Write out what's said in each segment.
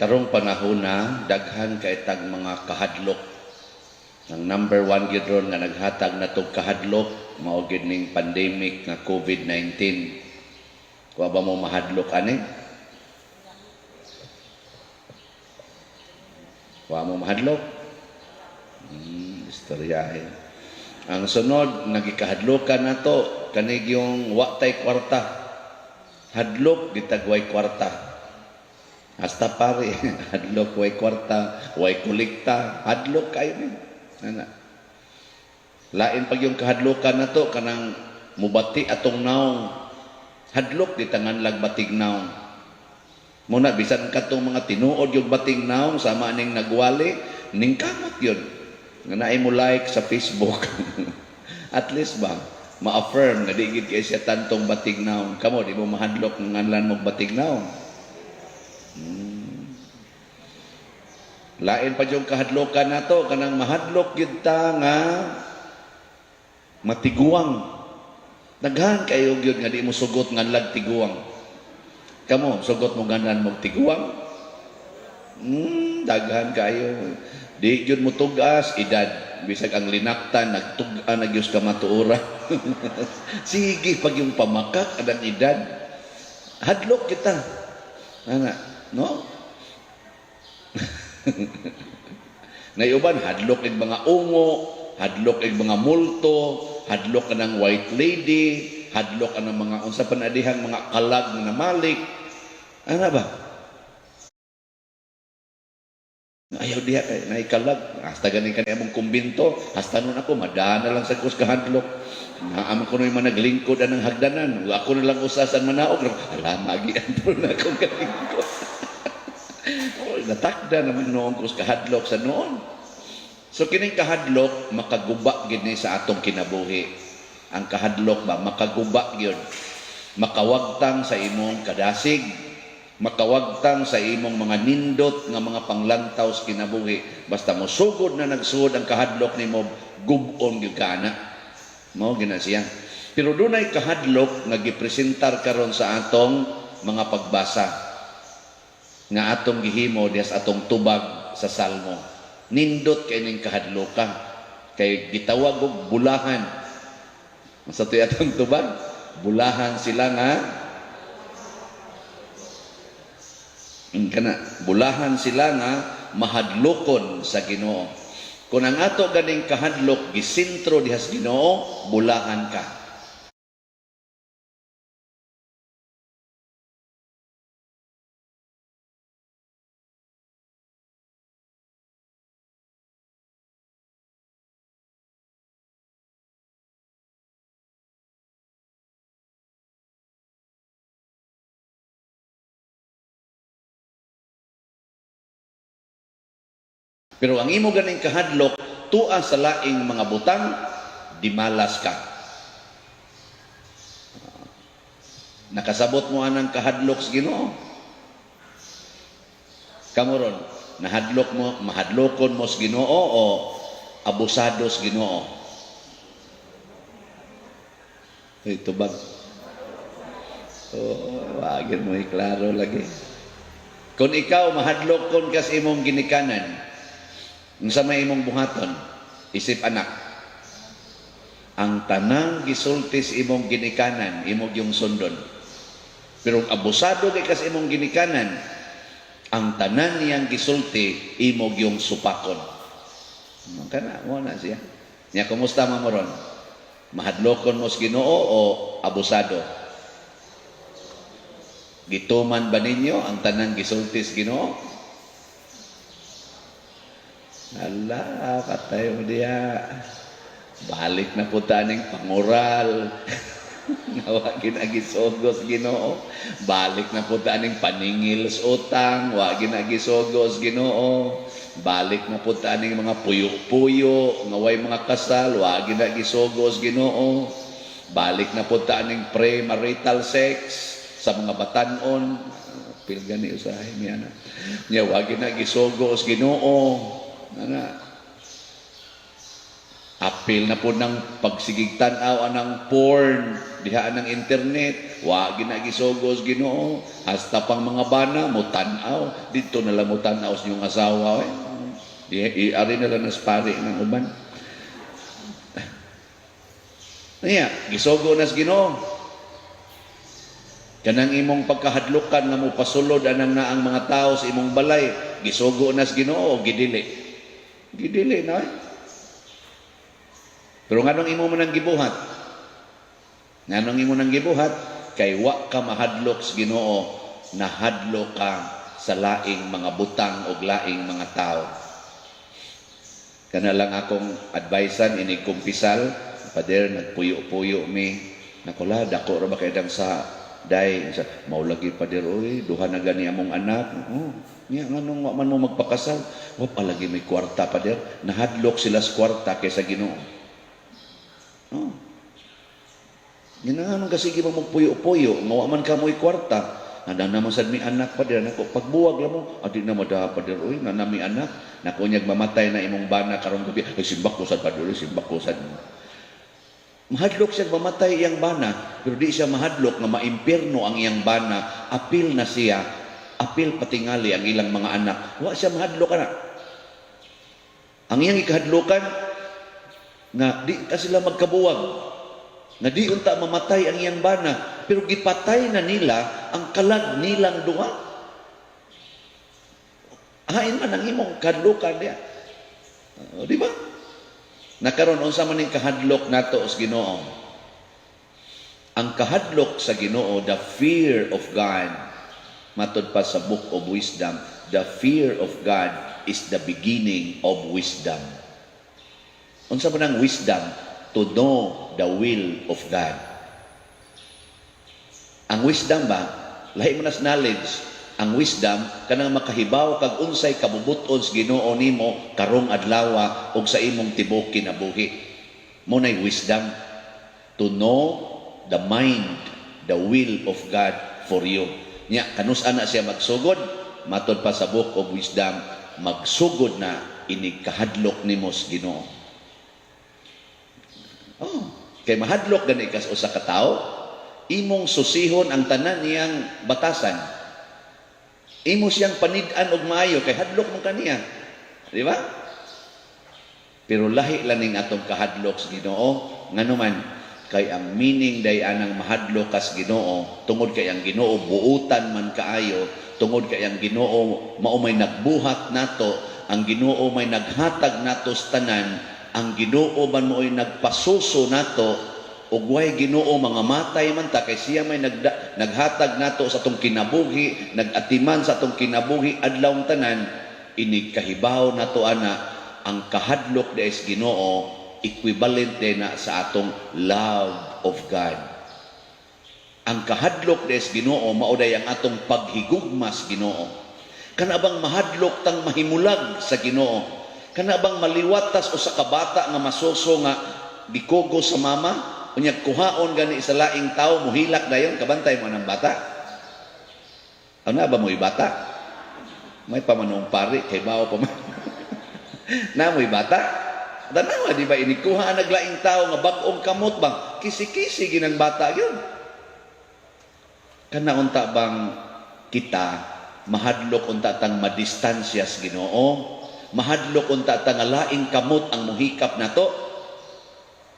Karong panahon na daghan kay tag mga kahadlok. Ang number one gyud ron nga naghatag natog kahadlok mao gyud ning pandemic nga COVID-19. Wa ba mo mahadlok ani? Wa mo mahadlok? Istoryahe. Ang sunod nagikahadlokan nato kanig yung wa tay kwarta. Hadlok gitag way kwarta. Hasta pare, hadlok way kwarta, way kolekta, hadlok kayo ni. Ana. Lain pag yung kahadlokan nato kanang mubati atong naong. Hadlok di tangan lag batig naong. Muna bisan katong mga tinuod yung bating naong sama ning nagwali ning kamot yun. Nga naay mo like sa Facebook. At least ba ma-affirm nga di gid kay siya tantong batig naong. Kamo di mo mahadlok nga nganlan mo batig naong. Lain pa yung kahadlokan nato kanang mahadlok gyud ta nga matiguang. Daghan kayo gyud nga di mo sugot nga lag tiguang. Kamo sugot mo ganan mo tiguang? Daghan kayo. Di gyud mo tugas edad bisag ang linaktan nagtug-an na gyud ka matuora. Sige pag yung pamakak anang edad hadlok kita. Ana, no? Nayuban hadlok ig mga ungo, hadlok ig mga multo, hadlok kanang white lady, hadlok kanang mga unsa pa na dihang mga kalag nga namalik. Ana ba? Ayaw diha kay naikalag. Hasta ganin kani among kumbinto, hasta nun ako madaan na lang sa kus kahadlok. Naamon ko yung mga naglingkod anang hagdanan. Ako na lang usasan manaog. Ala, magian po na akong kalingkod. Oh, natakda naman noon ko sa kahadlok sa noon. So kining kahadlok makaguba gid ni sa atong kinabuhi. Ang kahadlok ba makaguba gyud. Makawagtang sa imong kadasig, makawagtang sa imong mga nindot nga mga panglantaw sa kinabuhi. Basta mo sugod na nagsugod ang kahadlok nimo, gub-on gyud ka ana. Mao gina siya. Pero dunay kahadlok nga gipresentar karon sa atong mga pagbasa nga atong gihimo diha sa atong tubag sa Salmo. Nindot kay ning kahadloka kay gitawag og bulahan. Sa tuyo atong tubag, bulahan sila nga kana bulahan sila nga mahadlokon sa Ginoo. Kung ang ato ganing kahadlok gisentro diha sa Ginoo, bulahan ka. Pero ang imo ganing kahadlok tua sa laing mga butang, dimalas ka. Nakasabot mo anang kahadlok sa Ginoo. Kamo ron, nahadlok mo, mahadlokon mo sa Ginoo o abusado sa Ginoo? Ito ba? Oh, wagin mo iklaro lagi. Kung ikaw mahadlokon kas imong ginikanan, unsa may imong buhaton? Isip anak. Ang tanang gisulti sa imong ginikanan, imong yung sundon. Pero abusado kay kas imong ginikanan, ang tanan niyang gisulti, imong yung supakon. Kana, mo na siya. Nya kumusta man mo ron? Mahadlokon mo sa Ginoo o abusado? Gituman ba ninyo ang tanang gisulti sa Ginoo? Ala, katay mo diya. Balik na po taning pangural. Nga wa ginagisogos Ginoo. Balik na po taning paningil sa utang. Wa ginagisogos Ginoo. Balik na po taning mga puyo-puyo, nga way mga kasal, wa ginagisogos Ginoo. Balik na po taning premarital sex sa mga batanon. Pil gani usahay niya na. Nya wa ginagisogos Ginoo. Ana. Apil na po ng pagsigig tan-aw anang porn diha ng internet, wa ginagisogos Ginoo, hasta pang mga bana mo tan-aw dito na lang, mo tan-aw sa inyong asawa eh. Ari na lang nas pari ng uban. Niya, gisogo nas Ginoo. Kanang imong pagkahadlukan nga mo pasulod anang naang mga tao sa imong balay, gisogo nas Ginoo o gidili? Gidili na eh. Pero nganong imo man ang gibuhat? Nganong imo nang gibuhat? Kay wa ka mahadlok sa Ginoo, nahadlok ka sa laing mga butang o laing mga tao. Kana lang akong advisean inig kumpisal, "Pader, nagpuyo-puyo mi." Nakula, dako ra ba kay dang sa day sa mao lagi, pader oy, duha na gani among anak. Oh, niya nganong wa man mo magpakasal? Wa pa lagi may kwarta, pader. Nahadlok sila sa kwarta kaysa Ginoo. Oh. Nga nganong kasige mo magpuyo-puyo nga wa man ka mo'y kwarta? Nada naman sad mi anak, pader. Nako, pagbuwag lang mo, adi na mada, pader oy, na nami anak. Nako, nyag mamatay na imong bana karong gabi. Ay, simbak ko sad, pader oy, simbak ko sad. Mahadlok siya mamatay iyang bana, pero di siya mahadlok nga maimpierno ang iyang bana. Apil na siya, apil patingali ang ilang mga anak. Wa siya mahadlok ana. Ang iyang ikahadlokan nga di ta sila magkabuwag, nga di unta mamatay ang iyang bana, pero gipatay na nila ang kalag nilang duha. Hain man ang imong kahadlokan diya. O, di ba? Nakaron, unsa man ning kahadlok nato sa Ginoo? Ang kahadlok sa Ginoo, the fear of God, matod pa sa Book of Wisdom, the fear of God is the beginning of wisdom. Unsa man ang wisdom? To know the will of God. Ang wisdom ba, lahi mo na sa knowledge. Ang wisdom kanang makahibaw kag unsay kabubuton sa Ginoo nimo karong adlaw ug sa imong tibuok kinabuhi. Mo nay wisdom, to know the mind, the will of God for you. Nya kanus ana siya magsugod? Matod pa sa Book of Wisdom, magsugod na inig kahadlok nimo sa Ginoo. Oh, kay mahadlok gani kas usa ka tawo, imong susihon ang tanan niyang batasan. Imo siyang panid-an og maayo kay hadlok mo kaniya. Di ba? Pero lahi lang ning atong kahadlok sa Ginoo, ngano man kay ang meaning day anang mahadlok kas Ginoo, tungod kay ang Ginoo buutan man kaayo, tungod kay ang Ginoo mao may nagbuhat nato, ang Ginoo may naghatag nato sa tanan, ang Ginoo man mo'y nagpasuso nato, ug way Ginoo mga matay man ta kay siya may naghatag nato sa atong kinabuhi, nagatiman sa atong kinabuhi adlaw tanan. Inig kahibaw nato ana, ang kahadlok di sa Ginoo equivalent din na sa atong love of God. Ang kahadlok di sa Ginoo mao day ang atong paghigugma sa Ginoo. Kana bang mahadlok tang mahimulag sa Ginoo? Kana bang maliwatas usa ka bata nga masuso nga gikugo sa mama, unya kuhaon gani sa laing tao, muhilak dayon? Kabantay mo ng bata? Ano ba mo'y bata? May pamanong pari kay bao pa man. Na mo'y bata. Tanawa, di ba, inikuha naglaing tao nga bag-ong kamot bang kisi-kisi ginang bata yun. Kana unta bang kita mahadlok unta tang madistansya sa Ginoo, mahadlok unta tang nga laing kamot ang muhikap nato,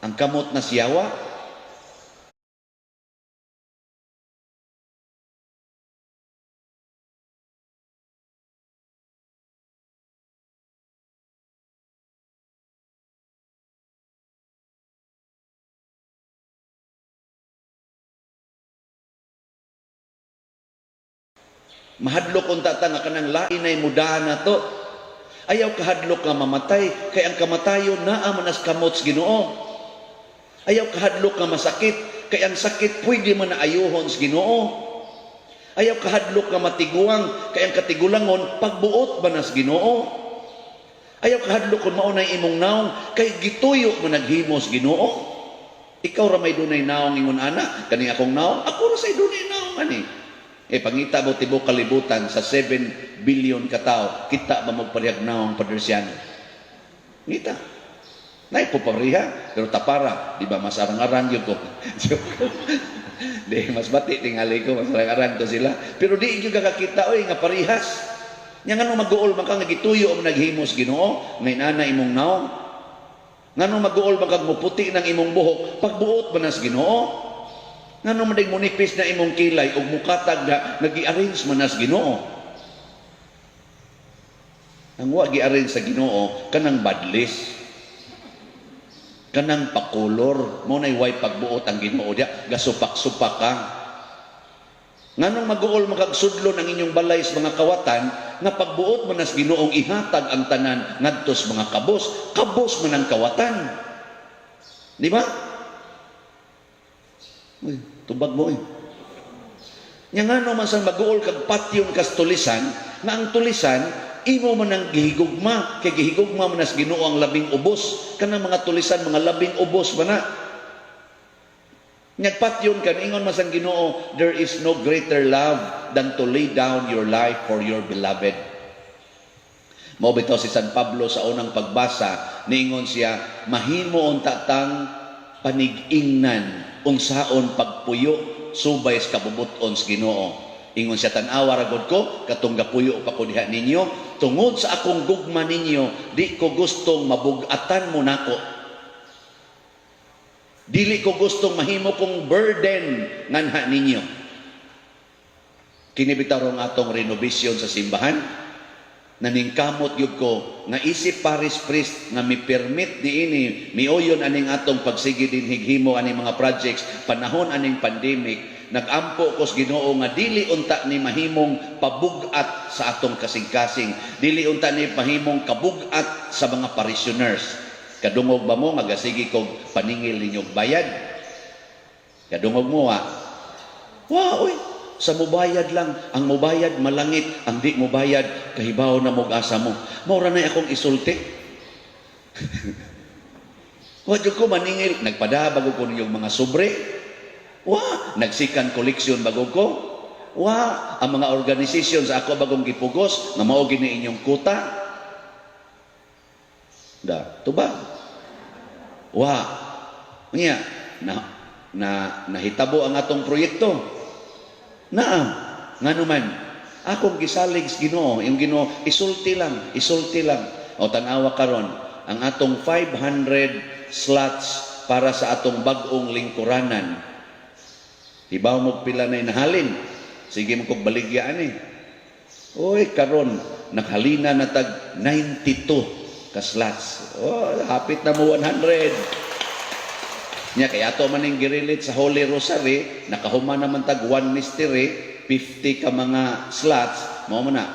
ang kamot na siyawa. Mahadlok unta ta nga kanang lain ay mudahan nato. Ayaw kahadlok nga mamatay kay ang kamatayon naa man as kamot sa Ginoo. Ayaw kahadlok nga masakit kay ang sakit pwede man na ayuhon sa Ginoo. Ayaw kahadlok nga matiguang kay ang katigulangon pagbuot ba nas Ginoo. Ayaw kahadlok kung mao nay imong naong kay gituyo man naghimo sa Ginoo. Ikaw ra may dunay naong ingon ana, kani akong naong, ako ra say dunay naong ani. Eh pangita mo tibuok kalibutan sa 7 billion katao, kita ba magparehag naong, Padersiano? Ngita. Nay po pareha, pero tapara, di ba mas arang-arang gyud ko? Di mas bati tingali ko, mas arang-arang to sila. Pero di gyud ka kakita, oy, nga parehas. Nya ngano mag-uol man ka nga gituyo ang naghimos Ginoo, ngay nana imong naong? Ngano mag-uol man kag muputi ng imong buhok, pagbuot man nas Ginoo? Ngano man munipis na imong kilay ug mukatag na, nagi-arrange man nas Ginoo? Ang wa gi-arrange sa Ginoo kanang badlis. Kanang pakulor, mo nay way pagbuot ang Ginoo diya, gasupak-supak ka. Nganong mag-uol makagsudlo ng inyong balay sa mga kawatan, nga pagbuot man nas Ginoong ihatag ang tanan ngadto sa mga kabos, kabos man ang kawatan. Di ba? Uy, tubag mo eh. Nya ngano man sa mag-uol kag patyon kas tulisan, nga ang tulisan imo man ang gihigugma, kay gihigugma man nas Ginoo ang labing ubos, kanang mga tulisan mga labing ubos man na. Nagpatyon ka, ingon man sang Ginoo, "There is no greater love than to lay down your life for your beloved." Mao bitaw si San Pablo sa unang pagbasa, niingon siya, mahimo unta tang panig-ingnan unsaon pagpuyo subay sa kabubuton sa Ginoo. Ingon siya, tan-awa ra gud ko katong gapuyo pa ko diha ninyo, tungod sa akong gugma ninyo, di ko gustong mabug-atan mo nako. Dili ko gustong mahimo kong burden nganha ninyo. Kini bitaw rong atong renovation sa simbahan, naningkamot gyud ko nga isip parish priest nga mi permit niini, miuyon aning atong pagsige din highimo aning mga projects panahon aning pandemic. Nagampo ko sa Ginoo nga dili unta ni mahimong pabug-at sa atong kasing-kasing, dili unta ni mahimong kabug-at sa mga parishioners. Kadungog ba mo nga gasige kog paningil ninyong bayad? Kadungog mo wa? Wa oy, sa mubayad lang, ang mubayad malangit, ang di mubayad kahibaw na mo asa mo. Mao ra na akong isulti. Wa jud ko maningil, nagpada bago ko ninyong mga sobre. Wa, nag-second collection bago ko. Wa, ang mga organization sa ako bagong gipugos nga mao gini inyong kuta. Da, tubag. Wa. Nya, na, na nahitabo ang atong proyekto. Naa, ngano man, akong gisalig sa Ginoo, yung Ginoo, isulti lang, isulti lang. O tan-awa karon, ang atong 500 slots para sa atong bag-ong lingkuranan. Hibaw mo pila na nahalin. Sige mo kog baligyaan eh. Oy, karon nakhalina na tag 92 ka slots. Oh, hapit na mo 100. Nya kay ato man ning gi-relate sa Holy Rosary, nakahuman naman tag one mystery, 50 ka mga slots, mao man na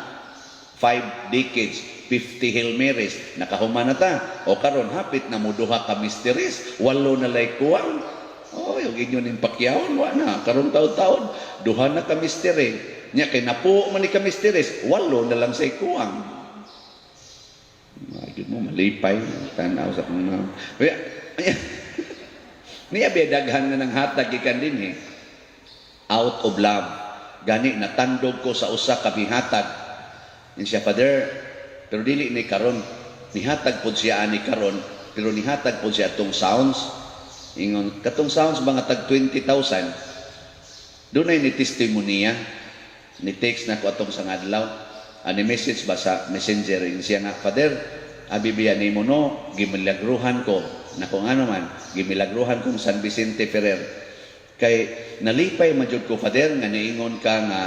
5 decades, 50 Hail Marys, nakahuman na ta. O karon hapit na mo duha ka mysteries, walo na lay kuwang. Oh, yung inyo ning pakyawon, wa na karon taon-taon, duha na ka mystery. Nya kay napuo man ni ka mysteries, walo na lang say kuwang. Magyud mo malipay tanaw sa akong mga. Niya ba daghan nga nang hatag gikan dinhi out of love. Gani natandog ko sa usa ka mihatag. Ingon siya, "Father," pero dili ni karon. Nihatag pod siya ani karon, pero nihatag pod siya atong sounds. Ingon, katong sounds mga tag 20,000. Dunay ni testimonya. Ni text na ko atong sa adlaw. Ani message ba sa Messenger, ingon siya nga, "Father, abi biya nimo no, gimilagruhan ko." Nako, ngano man, "Gimilagruhan kong San Vicente Ferrer. Kay nalipay man jud ko, Father, nga niingon ka nga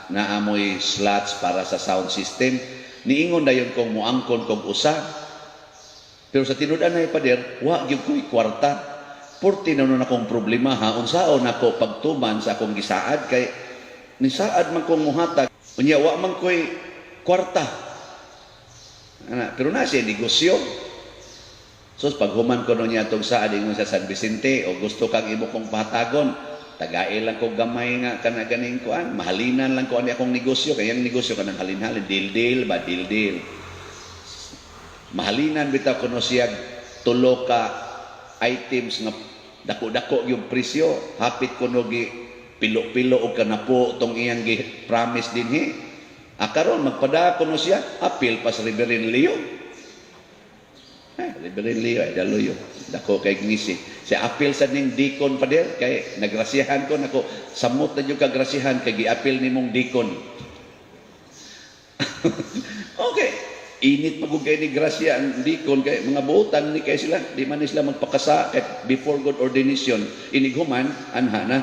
naamoy slots para sa sound system. Niingon dayon kong muangkon kog usa. Pero sa tinud-an ay, Father, wa gyud ko'y kwarta. Purti na nun akong problema ha, unsaon nako pagtuman sa akong gisaad kay nisaad man kong muhatag, unya wa man ko'y kwarta." Ana, pero na siya negosyo. So paghuman ko no niya atong saad, ingon sa San Vicente, o gusto kang imo kong pahatagon, tagae lang ko gamay nga kana ganing kuan, mahalinan lang ko ani akong negosyo, kay ang negosyo kanang halin-halin, deal-deal ba, deal-deal. Mahalinan bitaw kuno siya tulo ka items nga dako-dako yung presyo, hapit kuno gi pilo-pilo og kanapo tong iyang gi promise dinhi. Ah, karon magpada kuno siya, apil pa sa Reverend Leo. Eh, Reverend Leo ay daluyo. Dako kay ngisi. Si apil sa ning deacon, Father, kay nagrasyahan ko nako, samot na jud ka grasyahan kay giapil nimong deacon. Okay. Init pa kay ni grasya ang deacon kay mga buotan ni kay sila, di man ni sila magpakasa kay before God ordination, inighuman anha na.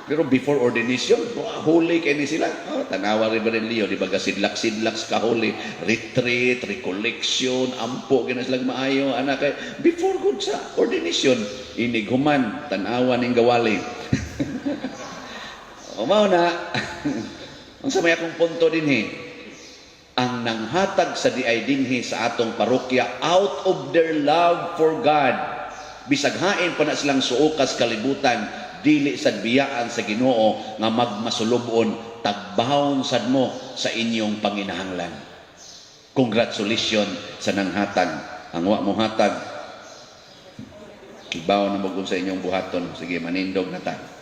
Pero before ordination, holy kay ni sila. Oh, tanawa, Reverend Leo, di ba gasidlak-sidlak sa kahuli, retreat, recollection, ampo gina sila maayo ana kay before God sa ordination, inighuman tanawa ning gawali. O mao na. Ang sa may akong punto dinhi, ang nanghatag sa diay dinhi sa atong parokya out of their love for God, bisag hain pa na silang suokas kalibutan, dili sad biyaan sa Ginoo nga magmasulubon, tagbahon sad mo sa inyong panginahanglan. Congratulations sa nanghatag. Ang wa mo hatag, ibaw na mo sa inyong buhaton. Sige, manindog na ta.